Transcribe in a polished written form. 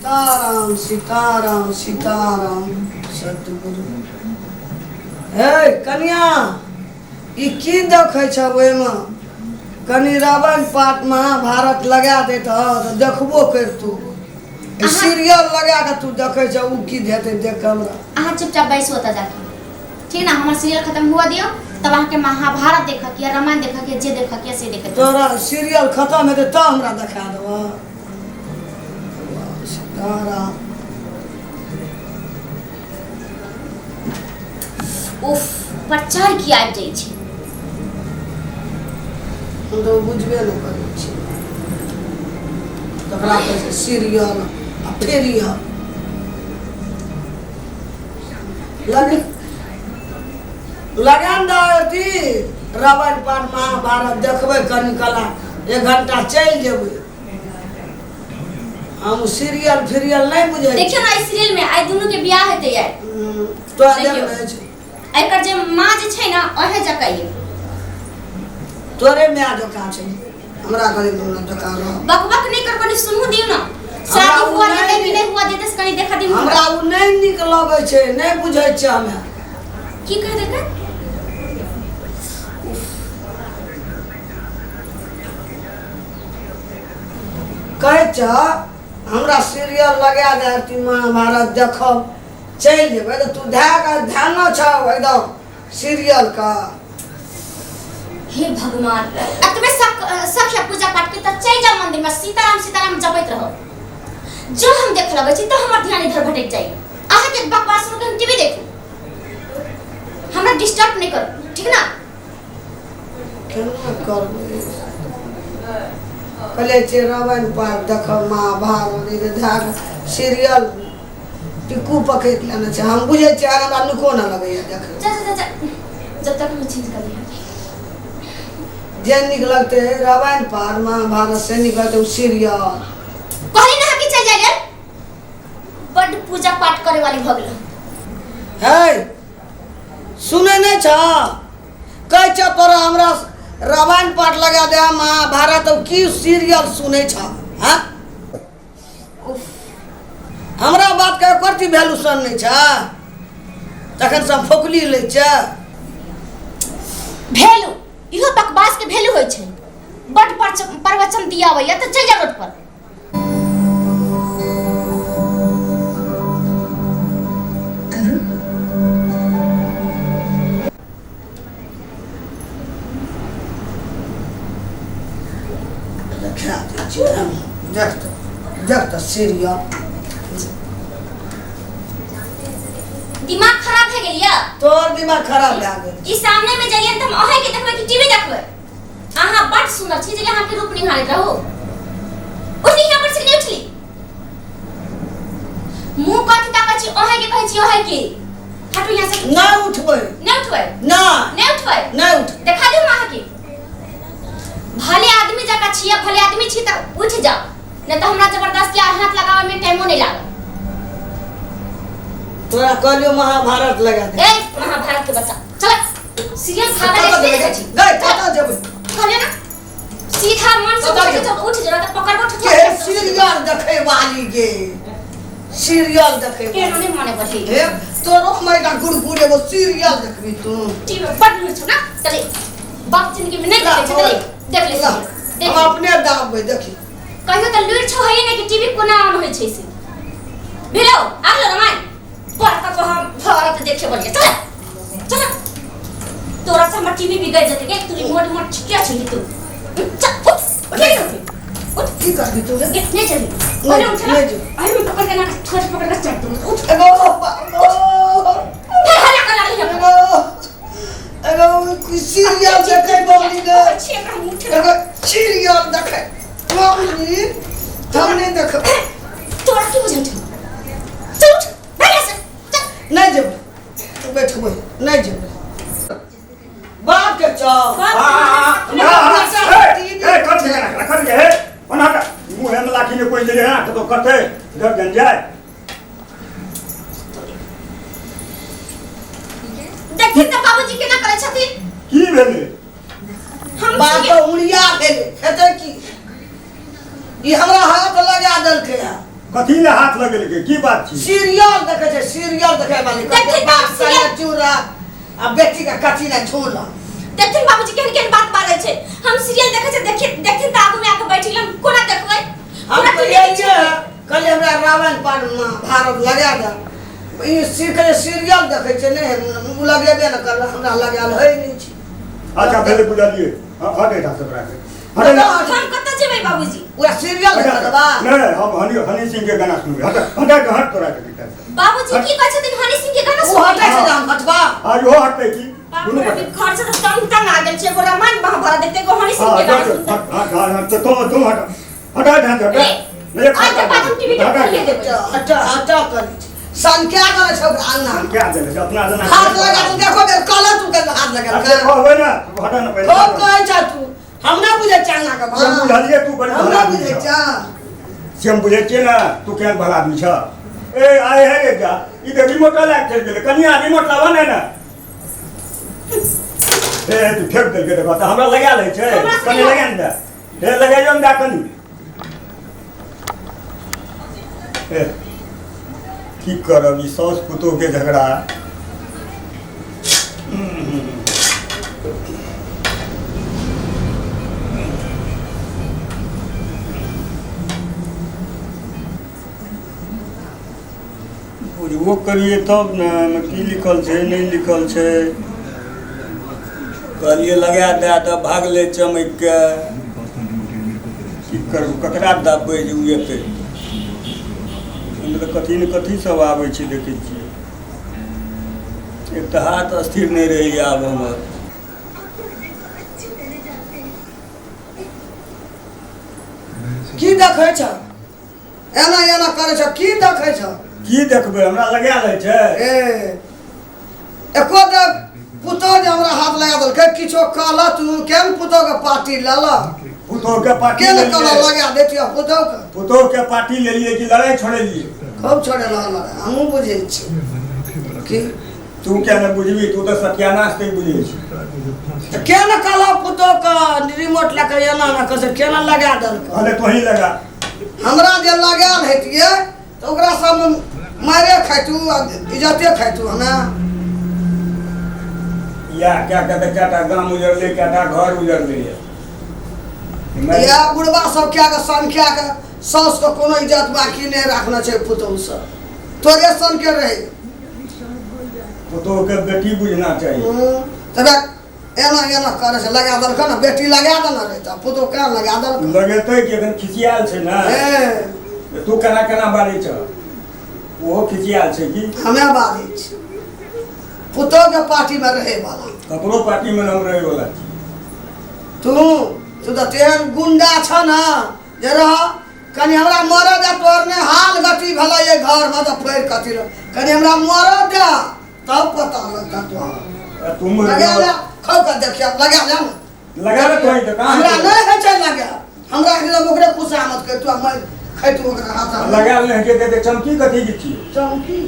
सीताराम सीताराम सीताराम सतगुरु। हे कनिया, ई की देखै छ ओहिमे? कनि रामायण पाठ महाभारत लगा दैत तऽ देखबो करितू। सीरियल लगा कऽ तू देखै छ, ओ की हेतै देख कऽ हमरा? अहाँ चुपचाप बैसू ओतऽ जाके, ठीक ना? हमर सीरियल खत्म हुआ दियौ, तब अहाँके महाभारत देखऽ के, रामायण देखऽ के, जे देखऽ के से देखऽ। तोरा सीरियल खत्म हेतै तब हमरा देखा देबह। सीताराम। उफ, प्रचार की आबि जाइ छै। हम तऽ बुझबे नहि करै छी, तकरा कहै छै सीरियल आ फेरियल। लगे लगन दऽ अथी रामायण पाठ महाभारत देखबै कनि कला, एक घंटा चलि जेबै। हम सीरियल फिरियल नहि बुझै। देखियौ ने, एहि सीरियल में आइ दुनू के बियाह हेतै आइ। तोरा देखियौ। देखने छी। एकर जे माँ जे छै ने, ओहे जकाँ ये। तोरे माय जकाँ छै, हमरा कहै हमरा जकाँ रह। बकबक नहि कर, कनि सुनू दियौ ने। शादी ओ हुआ नहि देतै कि नहि हुआ देतै, से कनि देखा दियौ। हमरा ओ नहि नीक लगै छै, नहि बुझै छै हमे। की कहि देलकै? कहै छ हमरा सीरियल लगा दे तू, महाभारत देखब, चलि जेबै, तऽ तू धए कऽ ध्यान छौ एकदम सीरियल का। हे भगवान, एतबे शक शक है पूजा पाठ के तऽ चलि जाओ मंदिर में, सीताराम सीताराम जपैत रहो। जो हम देख लगै छी तऽ हमर ध्यान इधर भटकि जाइए। अहाँके बकवास सुन के हम टीवी देखू? हमरा डिस्टर्ब नहि करू, ठीक ना? केना करबै? कहले छियै रामायण पाठ देखब, महाभारत, ई तऽ धए कऽ सीरियल टिक्कू पकड़ि लेने छै। हम बुझै छियै, आर हमरा नीको नहि लगैए देखै। जा जा जा जा, जब तक हम चेंज कर लिया। जे नीक लगतै रामायण पाठ महाभारत से नीक लगतै ओ सीरियल। कहली ना कि चल जाइए, बड्ड पूजा पाठ करे वाली भऽ गेल। है, सुनै नहि छ? कहै छ तोरा हमरा रामायण पाठ लगा दे, महाभारत, की सीरियल सुनै छ? हाँ, हमरा बात के एको वैल्यूशन नहि छ, तखन से हम फोकली लै छ। वैल्यू, इहो बकवास के वैल्यू होइ छै। बड्ड प्रवचन दियाबैया तऽ चलि जा रोड पर। देखा दै छियै, देख तऽ, देख तऽ सीरियल। दिमाग खराब भए गेल या? तोहर दिमाग खराब भए गेल। ई सामने में जाइए तऽ हम अहें के देखबै कि टीवी देखबै? अहाँ बड सुंदर छी जे अहाँ के रूप निहारैत रहू। उठली यहाँ पर से कि नहीं उठली? मुंह कथी ताकै छी? अहें के कहै छी, अहें के। हटू यहाँ से। नहि उठबै। नहीं उठबै? नहि। नहीं उठबै? नहि उठ। देखा दियौ अहाँ के। भले आदमी जकाँ छियै, भले आदमी छी तऽ उठि जाउ, नहि तऽ हमरा जबरदस्ती हाथ लगाबऽ में टाइमो नहि लागत। तोरा कहलियौ महाभारत लगा दे। ए महाभारत के बच्चा, चल सीरियल भागल कतऽ नहीं जेबै? देखै छी। गै, कतऽ जेबै? कहलियै ना, सीधा मन से कतऽ उठ जेबै? जाउ, उठ जाउ, तऽ पकड़बो ठुठुआ। के सीरियल देखै वाली गे, सीरियल देखै। केना नहि माने बढ़ी। हे, तोरो मैदा गुड़गुड़ एगो सीरियल देखबी तू। टीवी बड लूर छौ ना, चले बाप जिंदगी में नहीं देखे छै, चले देख ले। ला, देख। हम अपने दाबबै, देखी। कहियो तऽ लूर छौ है ने कि टीवी कोना ऑन होइ छै से भेलो। आगलो रामायण बड़का को हम भारत देखे बोलिए। चल चल, तोरा से हमर टीवी बिगड़ जेतै के। तू रिमोट उमोट क्या छी तू? चल उठ, उठ, उठ, उठ। की करबी तू रे? गे, नहीं चली। नहीं, अरे उठ ना। नहीं चली। अरे मैं पकड़ के ना, थोड़ा पकड़ के चढ़ दूंगी, उठ। एगो ओ, फिर हल्ला कर रही है। एगो एगो सीरियल देखै वाली गे। छी एकरा मुँह उठे। एगो सीरियल देखै वाली, हम नहि देखबै। तोरा की बुझै छौ? चल उठ, बैठ से, चल। नहि जेबै, तू बैठबै नहि जेबै, बाप के चौ। देखिन तऽ बाबूजी केना करै छथिन। की भेलै? हम बाप के उड़िया भेलै, हेतै की? ई हमरा हाथ लगा देलकै हँ। कथी ले हाथ लगेलकै की बात छी सीरियल देखै छै सीरियल देखै वाली देखी बाप बाप सीरियल। साला चूड़ा आ बेटी के कथी ने छूला देखथिन बाबूजी केहन केहन बात बाजै छै हम सीरियल देखै छै देखि देखथिन तऽ आगू में आके बैठ गेलन कोना देखबै हम पूरा तो टीवी ये छै कहलियै हमरा रामायण पाठ महाभारत लगा दे ई सीख सीरियल देखै छै नहि ओ लगेबे ने करल हमरा लगायल होइ नहि छै अच्छा भेलै बुझलियै हट एहिठाम से ओकरा के हट ना, हम कतऽ जेबै बाबूजी उएह सीरियल देखऽ देबा नहि हम हनी हनी सिंह के गाना सुनबै हट हट हट तोरा के दिक्कत बाबूजी की कहै छथिन हनी सिंह के गाना ओ हटै सुनबै छै तऽ हम हटबा आ इहो हटतै की बाप दुनू रे हटतै। घर से तऽ तंग तंग आ गेल छै एगो रामायण महाभारत देखते एगो हनी सिंह हाँ, के गाना हट, सुनते हट, हट, हट, हट, तो तू हट हट हट हट ए, नहीं, आइ के बाद हम टीवी के हटा, खोलिए देबै हटा हटा करै छै संख्या करै छै ओकरा अंगना हम क्या देले छै अपना जना हाथ लगा तू देखो बेर कहला तू के हाथ लगा अच्छा कहबै ना तू हटा ना पहिले खूब कहै छ तू हम ना बुझै छ अंगना के हम बुझलियै तू बड़ी हम भला ना आदमी बुझै छह। छ से हम बुझै छियै ना तू केहन भला आदमी छह ए आए है रे जा ई तऽ रिमोट लए चलि गेलै कनिया रिमोट लाबऽ ने ना ए तू फेंक देलकै देखो तऽ हमरा लगा लै छै हमरा से कनि लगा ने दे हे लगाइयो ने दे कनि ए की करब ई साउस पुतोहके झगड़ा बुझबो करियै तब ने एहिमे की लिखल छै नहि लिखल छै कहलियै लगा दए तऽ भागलै चमकि कऽ की करू ककरा दबबै जे ओ एतै एहिमे तऽ कथी ने कथी सब आबै छै देखै छियै एक तऽ हाथ स्थिर नहि रहैए आब हमर की देखै छ एना एना करै छ की देखै छ की देखबै हमरा लगा लै छै ए एको दे पुतोह जे हमरा हाथ लगा देलकै किछो कहल तू केन पुतोह के पार्टी लेलक पुतोह के पार्टी केन कहल लेलियै लगा देतियौ पुतोह के पुतोह के पार्टी लेलियै कि लड़ाइ छोड़ेलियै खूब छोड़े लगल हमहूँ बुझै छी की तू किया नहि बुझबी तू तऽ सत्यानाश नहि बुझै छी तऽ केना कहलक पुतोह के रिमोट लए कऽ एना एना कऽ से केना लगा देलकै कहले तोही लगा हमरा जे लगायल हेतियै तऽ ओकरा सब मारे खाइतू आ इज्जते खाइतू हमे या क्या कहते कएटा गाम उजड़लै कएटा घर उजड़लै इएह बुढ़बा सब क्या के सन क्या के साउस के कोनो इज्जत बाकी नहि राखने छै पुतहु सब तोरे सन के रहे पुतोह के बेटी बुझना चाहिए तबे एना एना करै छै लगा देलकै ने बेटी लगा देने रहै तऽ पुतोह केना लगा देलकै लगेतै कि एखन खिसियाल छै ने ए तू केना केना बाजै छ ओहो खिसियाल छै कि हमे बाजै छी पुतोहके पार्टीमे रहै वाला ककरो पार्टीमे हम रहै वाला छी तू तू तऽ तेहन गुंडा छ ने जे रह कनि हमरा मरऽ दे तोहर ने हाल गति भेलै एहि घरमे तऽ फेर कथी रह कनि हमरा मरऽ दे तब पता लगता तोहर तू मरि लगा ले खौ कऽ देखियौ लगा ले ने लगा ले तोही तऽ कहाँ हमरा नहि होइ छै लगा हमरा एकदम ओकरे खुशामद करितू आ मरि खैतू ओकरा हाथ लगा ले के दे चमकी कथी के छियै चमकी